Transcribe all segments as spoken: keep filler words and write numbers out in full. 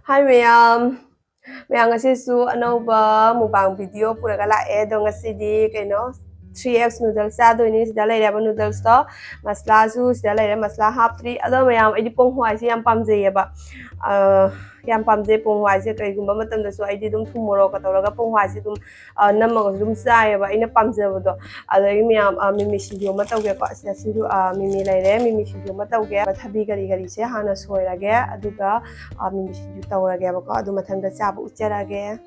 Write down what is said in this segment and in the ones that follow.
ꯍꯥꯏ ꯃꯌꯥꯝ, ꯃꯌꯥꯝ ꯉꯁꯤꯁꯨ ꯑꯅꯧꯕ mukbang video ꯄꯨꯔꯒ ꯂꯥꯛꯑꯦ꯫ ꯑꯗꯣ ꯉꯁꯤꯗꯤ ꯀꯩꯅꯣ, three X noodles ꯆꯥꯗꯣꯏꯅꯤ꯫ ꯁꯤꯗ ꯂꯩꯔꯦꯕ noodlesꯇꯣ, ꯃꯁꯂꯥꯁꯨ ꯁꯤꯗ ꯂꯩꯔꯦ, ꯃꯁꯂꯥ ꯍꯥꯞꯇ꯭ꯔꯤ꯫ ꯑꯗꯣ ꯃꯌꯥꯝ, ꯑꯩꯗꯤ ꯄꯣꯡ ꯍꯋꯥꯏꯁꯦ ꯌꯥꯝ ꯄꯥꯝꯖꯩꯌꯦꯕ꯫ ꯑ, ꯌꯥꯝ ꯄꯥꯝꯖꯩ ꯄꯣꯡ ꯍꯋꯥꯏꯁꯦ꯫ ꯀꯩꯒꯨꯝꯕ ꯃꯇꯝꯗꯁꯨ ꯑꯩꯗꯤ ꯑꯗꯨꯝ ꯊꯨꯝ ꯃꯣꯔꯣꯛꯀ ꯇꯧꯔꯒ ꯄꯣꯡ ꯍꯋꯥꯏꯁꯦ ꯑꯗꯨꯝ, ꯑ, ꯅꯝꯃꯒꯁꯨ ꯑꯗꯨꯝ ꯆꯥꯏꯌꯦꯕ, ꯑꯩꯅ ꯄꯥꯝꯖꯕꯗꯣ꯫ ꯑꯗꯒꯤ ꯃꯌꯥꯝ, ꯑ, ꯃꯤꯃꯤ ꯁꯤꯡꯖꯨ ꯑꯃ ꯇꯧꯒꯦꯀꯣ꯫ ꯁꯤꯗ ꯁꯤꯡꯖꯨ, ꯑ, ꯃꯤꯃꯤ ꯂꯩꯔꯦ, ꯃꯤꯃꯤ ꯁꯤꯡꯖꯨ ꯑꯃ ꯇꯧꯒꯦ꯫ ꯊꯕꯤ ꯀꯔꯤ ꯀꯔꯤꯁꯦ ꯍꯥꯟꯅ ꯁꯣꯏꯔꯒꯦ, ꯑꯗꯨꯒ, ꯑ, ꯃꯤꯃꯤ ꯁꯤꯡꯖꯨ ꯇꯧꯔꯒꯦꯕꯀꯣ꯫ ꯑꯗꯨ ꯃꯊꯪꯗ ꯆꯥꯕ ꯎꯠꯆꯔꯒꯦ꯫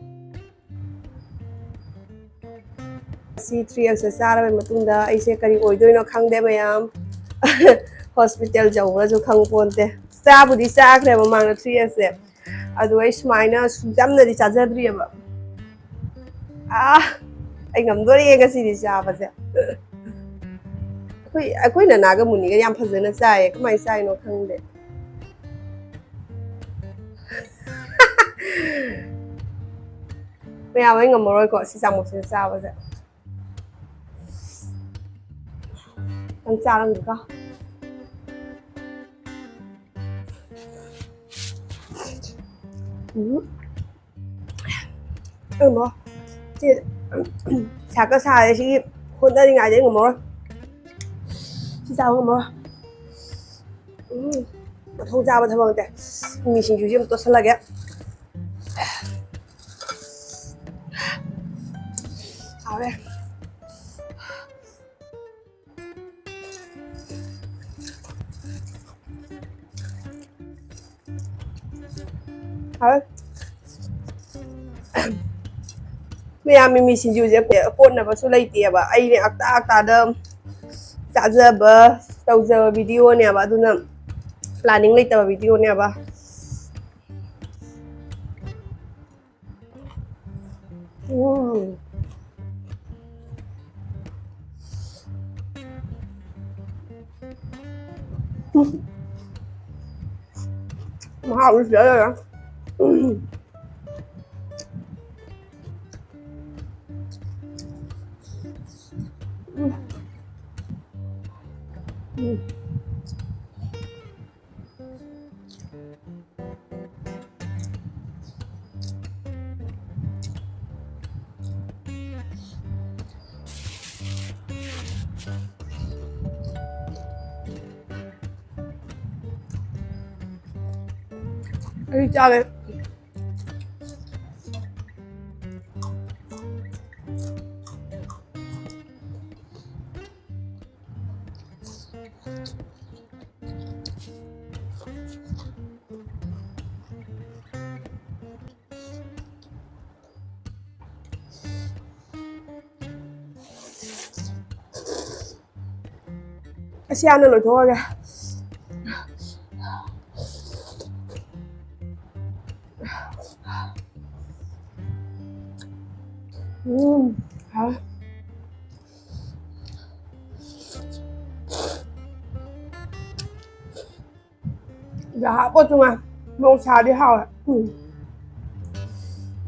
ꯁꯤ three X ꯆꯥꯔꯕ ꯃꯇꯨꯡꯗ ꯑꯩꯁꯦ ꯀꯔꯤ ꯑꯣꯏꯗꯣꯏꯅꯣ ꯈꯪꯗꯦ ꯃꯌꯥꯝ꯫ Hospital ꯌꯧꯕ꯭ꯔꯁꯨ ꯈꯪ ꯄꯣꯟꯇꯦ꯫ ꯆꯥꯕꯨꯗꯤ ꯆꯥꯈ꯭ꯔꯦ ꯃꯃꯥꯡꯗ three Xꯁꯦ, ꯑꯗꯨ ꯑꯩ ꯁꯨꯃꯥꯏꯅ ꯁꯨꯡꯆꯝꯅꯗꯤ ꯆꯥꯖꯗ꯭ꯔꯤꯑꯕ꯫ ꯑꯥ, ꯑꯩ ꯉꯝꯗꯣꯔꯤꯌꯦ ꯉꯁꯤꯗꯤ ꯆꯥꯕꯁꯦ꯫ ꯑꯩꯈꯣꯏ, ꯑꯩꯈꯣꯏ ꯅꯅꯥꯒ ꯃꯨꯅꯤꯒ ꯌꯥꯝ ꯐꯖꯅ ꯆꯥꯏꯌꯦ, ꯀꯃꯥꯏꯅ ꯆꯥꯏꯅꯣ ꯈꯪꯗꯦ꯫ ꯃꯌꯥꯝ, ꯑꯩ ꯉꯝꯃꯔꯣꯏꯀꯣ ꯁꯤ ꯆꯥꯃꯁꯁꯤꯅ ꯆꯥꯕꯁꯦ꯫ ꯅꯪ ꯆꯥꯔꯝꯒꯦꯀꯣ꯫ ꯎꯝ꯫ ꯀꯩꯅꯣ, ꯁꯤ ꯁꯥꯒ ꯁꯥꯔꯦ, ꯁꯤꯒꯤ ꯍꯣꯠꯅꯔꯤꯉꯩꯗ ꯑꯩ ꯉꯝꯃꯔꯣꯏ꯫ ꯁꯤ ꯆꯥꯕ ꯉꯝꯃꯔꯣꯏ꯫ ꯎꯝ, ꯃꯊꯣꯡ ꯆꯥꯕ ꯊꯕꯛ ꯅꯠꯇꯦ꯫ ꯃꯤꯃꯤ ꯁꯤꯡꯖꯨꯁꯤ ꯑꯃꯨꯛ ꯇꯣꯠꯁꯜꯂꯒꯦ꯫ ꯍꯥꯎꯔꯦ꯫ ꯍꯥꯎꯔꯦ꯫ ꯃꯌꯥꯝ ꯃꯤꯃꯤ ꯁꯤꯡꯖꯨꯁꯦ ꯀꯣꯠꯅꯕꯁꯨ ꯂꯩꯇꯦꯕ꯫ ꯑꯩꯅꯦ ꯑꯛꯇꯥ ꯑꯛꯇꯥꯗ ꯆꯥꯖꯕ, ꯇꯧꯖꯕ videoꯅꯦꯕ꯫ ꯑꯗꯨꯅ planning ꯂꯩꯇꯕ videoꯅꯦꯕ꯫ ꯎꯝ꯫ ꯃꯍꯥꯎꯗꯤ ꯁꯤꯗ ꯂꯩꯔꯦ꯫ ꯎꯝ꯫ ꯎꯝ꯫ ꯎꯝ꯫ ꯑꯩ ꯆꯥꯒꯦ꯫ ꯑꯁꯤ ꯍꯥꯟꯅ ꯂꯣꯏꯊꯣꯛꯑꯒꯦ꯫ ꯎꯝ, ꯍꯥꯎꯋꯦ꯫ ꯁꯤꯗ ꯍꯥꯞꯄꯣ ꯇꯣꯉꯥꯟ꯫ ꯃꯣꯔꯣꯛ ꯁꯥꯔꯗꯤ ꯍꯥꯎꯋꯦ꯫ ꯎꯝ꯫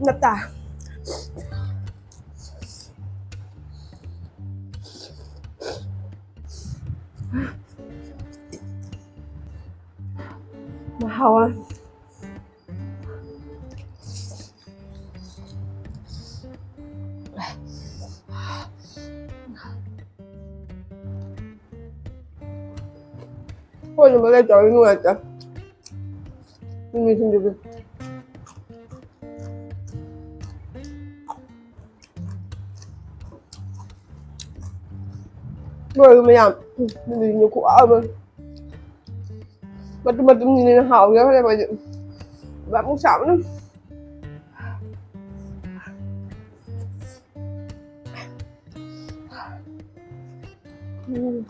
ꯅꯠꯇ꯫ ꯍꯥꯎꯋꯦ꯫ ꯍꯣꯏ, ꯑꯗꯨꯝ ꯂꯩꯇꯕ ꯅꯨꯡꯉꯥꯏꯇꯦ꯫ ꯃꯤꯃꯤ ꯁꯤꯡꯖꯨꯗꯤ꯫ ꯂꯣꯏꯔꯦ ꯃꯌꯥꯝ꯫ ꯃꯤꯃꯤ ꯁꯤꯡꯖꯨ ꯈꯨꯍꯥꯎ ꯑꯃ꯫ ꯃꯇꯨꯝ ꯃꯇꯨꯝꯁꯤꯅ ꯍꯦꯟꯅ ꯍꯥꯎꯖꯈ꯭ꯔꯦꯕ ꯑꯩꯗꯤ꯫ ꯕꯥꯃꯨ ꯆꯥꯕꯅ꯫ ꯎꯝ꯫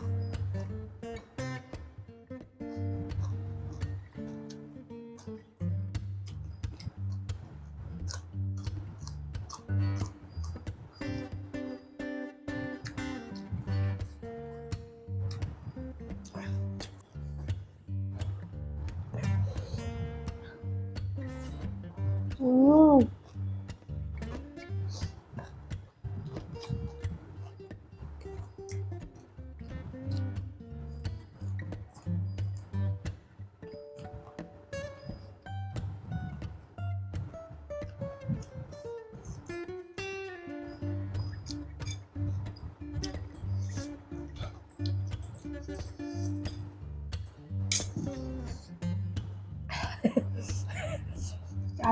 ꯎꯝ꯫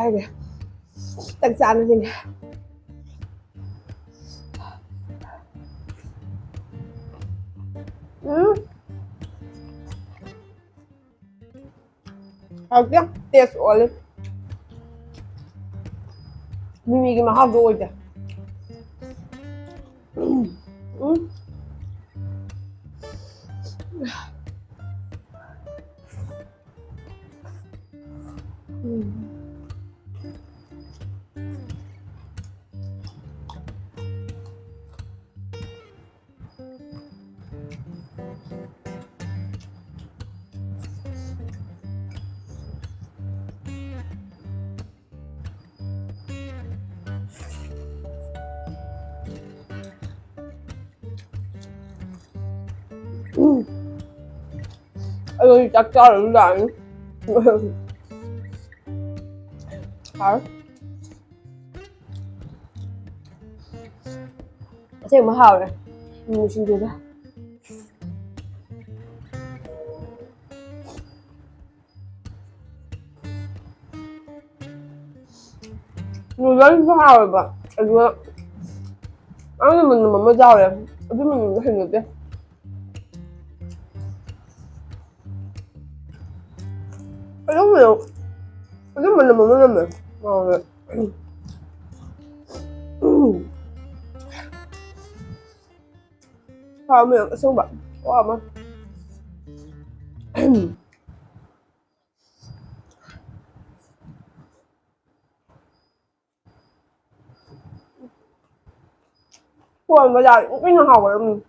ꯍꯥꯏꯒꯦ꯫ ꯆꯥꯛ ꯆꯥꯅꯁꯤꯅꯦ꯫ ꯎꯝ꯫ ꯍꯥꯎꯇꯦ꯫ Taste ꯑꯣꯜꯂꯦ꯫ ꯃꯤꯃꯤꯒꯤ ꯃꯍꯥꯎꯗꯣ ꯑꯣꯏꯗꯦ꯫ ꯎꯝ꯫ ꯎꯝ꯫ ꯎꯝ꯫ ꯑꯩ ꯆꯥꯛ ꯆꯥꯔꯨꯕ ꯂꯥꯛꯑꯅꯤ꯫ ꯍꯥꯎꯔꯦ꯫ ꯑꯁꯦꯡꯕ ꯍꯥꯎꯔꯦ꯫ ꯃꯤꯃꯤ ꯁꯤꯡꯖꯨꯁꯦ꯫ Noodleꯁꯨ ꯍꯥꯎꯋꯦꯕ, ꯑꯗꯨꯒ ꯑꯩꯅ ꯃꯅꯝ ꯑꯃ ꯌꯥꯎꯔꯦ, ꯑꯗꯨ ꯃꯅꯝꯗꯣ ꯍꯩꯅꯗꯦ꯫ ꯑꯗꯨꯝꯕꯗꯣ, ꯑꯗꯨꯝꯕ ꯃꯅꯝ ꯑꯃ ꯅꯝꯃꯦ꯫ ꯉꯥꯎꯔꯦ꯫ ꯍꯥꯎꯔꯝꯃꯦ ꯑꯁꯦꯡꯕ꯫ ꯋꯥ ꯑꯃ꯫ ꯀꯣꯟꯕ ꯌꯥꯔꯗꯤ ꯏꯪ ꯏꯪꯅ ꯍꯥꯎꯒꯗꯕꯅꯤ꯫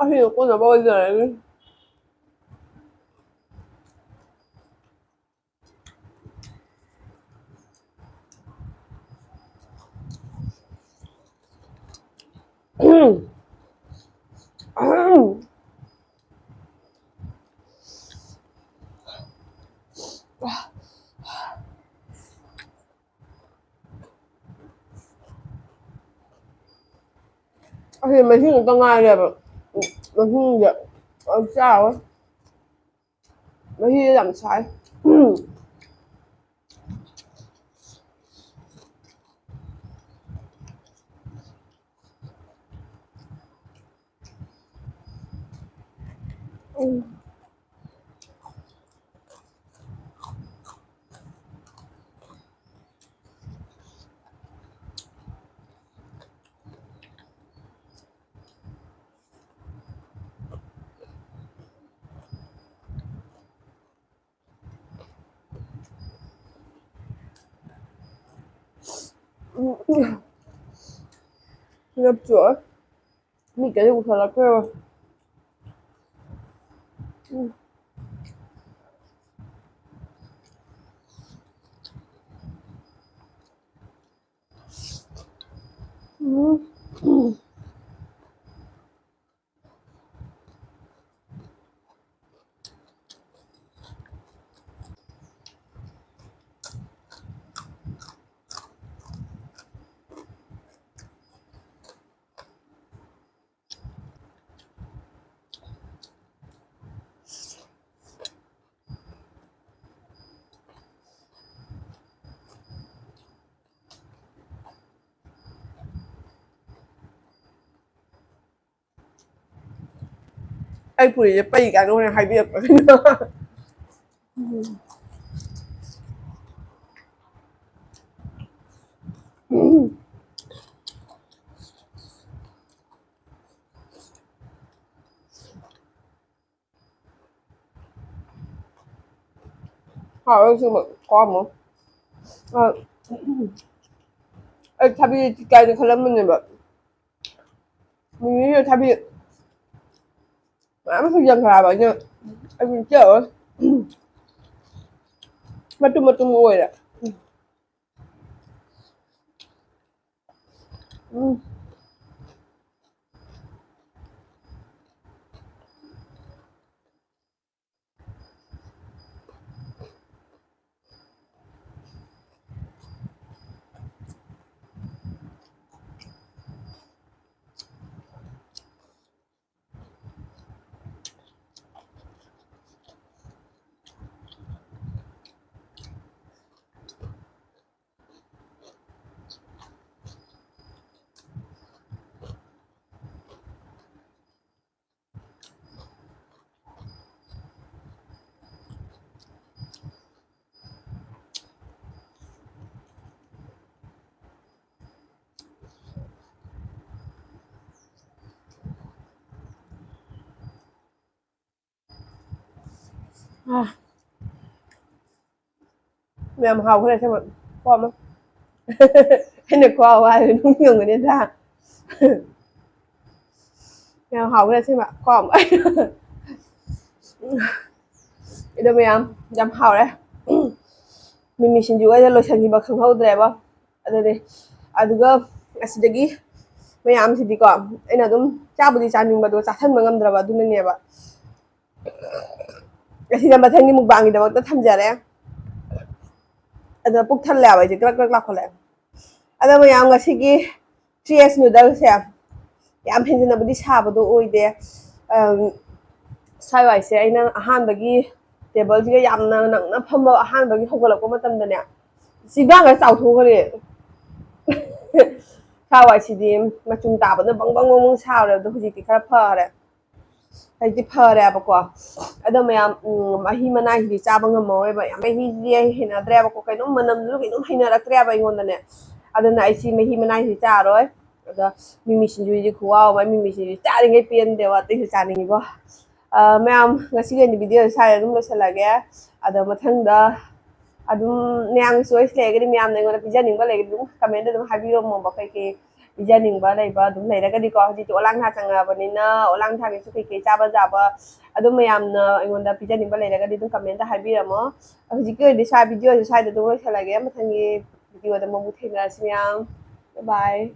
ꯑꯁꯤꯅ ꯀꯣꯟꯅꯕ ꯑꯣꯏꯖꯔꯅꯤ꯫ ꯑꯁꯤ ꯃꯍꯤ ꯈꯛꯇ ꯉꯥꯏꯔꯦꯕ꯫ ꯃꯍꯤꯗ ꯌꯥꯝ ꯆꯥꯎꯋꯦ꯫ ꯃꯍꯤꯗ ꯌꯥꯝ ꯁꯥꯏ꯫ ꯎꯝ꯫ ꯅꯞꯁꯨ ꯃꯤ ꯀꯔꯤ ꯎꯁꯜꯂꯛꯇꯣꯏꯔꯣ? ꯎꯝ꯫ ꯎꯝ꯫ ꯑꯩ ꯐꯨꯔꯤꯁꯦ ꯄꯩ ꯀꯥꯏꯅ ꯍꯣꯔꯦꯟ ꯍꯥꯏꯕꯤꯔꯛꯄ ꯀꯩꯅꯣ꯫ ꯍꯥꯎꯋꯦ ꯁꯤꯃ ꯈ꯭ꯋꯥꯃꯨꯛ꯫ ꯑ, ꯑꯩ ꯊꯕꯤ ꯀꯥꯏꯅ ꯈꯜꯂꯝꯕꯅꯦꯕ꯫ ꯃꯤꯃꯤꯁꯦ ꯊꯕꯤ ꯃꯌꯥꯝ ꯁꯨꯖꯟꯈ꯭ꯔꯕ ꯑꯩꯅ꯫ ꯑꯩ ꯆꯤꯛꯑꯔꯣꯏ꯫ ꯃꯇꯨꯝ ꯃꯇꯨꯝ ꯑꯣꯏꯔꯦ꯫ ꯎꯝ꯫ ꯃꯌꯥꯝ ꯍꯥꯎꯈ꯭ꯔꯦ ꯑꯁꯦꯡꯕ꯫ ꯀꯣ ꯑꯃ꯫ ꯑꯩꯅ ꯈꯨꯍꯥꯎ ꯍꯥꯏꯔꯦ, ꯅꯣꯛꯅꯤꯡꯉꯝꯒꯅꯤꯗ꯫ ꯌꯥꯝ ꯍꯥꯎꯈ꯭ꯔꯦ ꯑꯁꯦꯡꯕ꯫ ꯀꯣ ꯑꯃ꯫ ꯑꯗꯣ ꯃꯌꯥꯝ, ꯌꯥꯝ ꯍꯥꯎꯔꯦ꯫ ꯃꯤꯃꯤ ꯁꯤꯡꯖꯨꯒꯁꯦ ꯂꯣꯏꯁꯤꯟꯈꯤꯕ ꯈꯪꯍꯧꯗ꯭ꯔꯦꯕ꯫ ꯑꯗꯨꯅꯦ꯫ ꯑꯗꯨꯒ ꯑꯁꯤꯗꯒꯤ ꯃꯌꯥꯝꯁꯤꯗꯤꯀꯣ, ꯑꯩꯅ ꯑꯗꯨꯝ ꯆꯥꯕꯨꯗꯤ ꯆꯥꯅꯤꯡꯕ, ꯑꯗꯨꯒ ꯆꯥꯁꯟꯕ ꯉꯝꯗ꯭ꯔꯕ, ꯑꯗꯨꯅꯅꯦꯕ꯫ ꯑꯁꯤꯅ ꯃꯊꯪꯒꯤ ꯃꯨꯛꯕꯥꯡꯒꯤꯗꯃꯛꯇ ꯊꯝꯖꯔꯦ꯫ ꯑꯗꯣ ꯄꯨꯛ ꯊꯜꯂꯦ ꯍꯥꯏꯕ ꯑꯩꯁꯦ, ꯀ꯭ꯔꯛ ꯀ꯭ꯔꯛ ꯂꯥꯎꯈꯠꯂꯛꯑꯦ꯫ ꯑꯗꯣ ꯃꯌꯥꯝ, ꯉꯁꯤꯒꯤ ꯊ꯭ꯔꯤ ꯑꯦꯁ ꯅꯨꯗꯜꯁꯦ ꯌꯥꯝ ꯍꯦꯟꯖꯤꯟꯅꯕꯨꯗꯤ ꯁꯥꯕꯗꯣ ꯑꯣꯏꯗꯦ꯫ ꯑꯝ, ꯁ꯭ꯋꯥꯏ ꯋꯥꯏꯁꯦ ꯑꯩꯅ ꯑꯍꯥꯟꯕꯒꯤ ꯇꯦꯕꯜꯁꯤꯒ ꯌꯥꯝꯅ ꯅꯛꯅ ꯐꯝꯕ, ꯑꯍꯥꯟꯕꯒꯤ ꯍꯧꯒꯠꯂꯛꯄ ꯃꯇꯝꯗꯅꯦ, ꯆꯤꯟꯕꯥꯡꯒ ꯆꯥꯎꯊꯣꯛꯈ꯭ꯔꯦ꯫ ꯁ꯭ꯋꯥꯏ ꯋꯥꯏꯁꯤꯗꯤ ꯃꯆꯨꯝ ꯇꯥꯕꯗ ꯕꯪ ꯕꯪ ꯕꯪ ꯕꯪ ꯁꯥꯕꯅꯦ, ꯑꯗꯣ ꯍꯧꯖꯤꯛꯇꯤ ꯈꯔ ꯐꯔꯦ꯫ ꯍꯧꯖꯤꯛꯇꯤ ꯐꯔꯦꯕꯀꯣ꯫ ꯑꯗꯣ ꯃꯌꯥꯝ, ꯎꯝ, ꯃꯍꯤ ꯃꯅꯥꯏꯁꯤꯗꯤ ꯆꯥꯕ ꯉꯝꯃꯔꯣꯏꯕ꯫ ꯌꯥꯝ ꯃꯍꯤꯁꯤꯗꯤ ꯑꯩ ꯍꯩꯅꯗ꯭ꯔꯦꯕꯀꯣ꯫ ꯀꯩꯅꯣꯝ ꯃꯅꯝꯗꯨꯁꯨ ꯀꯩꯅꯣꯝ ꯍꯩꯅꯔꯛꯇ꯭ꯔꯦꯕ ꯑꯩꯉꯣꯟꯗꯅꯦ꯫ ꯑꯗꯨꯅ ꯑꯩ ꯁꯤ ꯃꯍꯤ ꯃꯅꯥꯏꯁꯤꯗꯤ ꯆꯥꯔꯣꯏ꯫ ꯑꯗꯣ ꯃꯤꯃꯤ ꯁꯤꯡꯖꯨꯁꯤꯗꯤ ꯈꯨꯍꯥꯎ ꯑꯃ, ꯃꯤꯃꯤ ꯁꯤꯡꯖꯨꯁꯤ ꯆꯥꯔꯤꯉꯩ ꯄꯦꯟꯗꯦꯕ, ꯑꯇꯩꯁꯨ ꯆꯥꯅꯤꯡꯉꯤꯀꯣ꯫ ꯑ, ꯃꯌꯥꯝ, ꯉꯁꯤꯒꯤ ꯑꯣꯏꯅ ꯚꯤꯗꯤꯑꯣꯁꯦ ꯁ꯭ꯋꯥꯏꯗ ꯑꯗꯨꯝ ꯂꯣꯏꯁꯤꯜꯂꯒꯦ꯫ ꯑꯗꯣ ꯃꯊꯪꯗ ꯑꯗꯨꯝ ꯃꯌꯥꯝꯒꯤ ꯆꯣꯏꯁ ꯂꯩꯔꯒꯗꯤ ꯃꯌꯥꯝꯅ ꯑꯩꯉꯣꯟꯗ ꯄꯤꯖꯅꯤꯡꯕ ꯂꯩꯔꯒꯗꯤ ꯑꯗꯨꯝ ꯀꯃꯦꯟꯗ ꯑꯗꯨꯝ ꯍꯥꯏꯕꯤꯔꯝꯃꯣꯕ, ꯀꯩꯀꯩ ꯄꯤꯖꯅꯤꯡꯕ ꯂꯩꯕ ꯑꯗꯨꯝ ꯂꯩꯔꯒꯗꯤꯀꯣ꯫ ꯍꯧꯖꯤꯛꯇꯤ ꯑꯣꯂꯥꯡ ꯊꯥ ꯆꯪꯉꯛꯑꯕꯅꯤꯅ ꯑꯣꯂꯥꯡ ꯊꯥꯒꯤꯁꯨ ꯀꯩꯀꯩ ꯆꯥꯕ ꯌꯥꯕ ꯑꯗꯨꯝ ꯃꯌꯥꯝꯅ ꯑꯩꯉꯣꯟꯗ ꯄꯤꯖꯅꯤꯡꯕ ꯂꯩꯔꯒꯗꯤ ꯑꯗꯨꯝ ꯀꯃꯦꯟꯗ ꯍꯥꯏꯕꯤꯔꯝꯃꯣ꯫ ꯍꯧꯖꯤꯛꯀꯤ ꯑꯣꯏꯅꯗꯤ ꯁ꯭ꯋꯥꯏ ꯚꯤꯗꯤꯑꯣꯁꯦ ꯁ꯭ꯋꯥꯏꯗ ꯑꯗꯨꯝ ꯂꯣꯏꯁꯤꯜꯂꯒꯦ꯫ ꯃꯊꯪꯒꯤ ꯚꯤꯗꯤꯑꯣꯗ ꯑꯃꯨꯛ ꯊꯦꯡꯅꯔꯁꯤ ꯃꯌꯥꯝ꯫ Bye bye꯫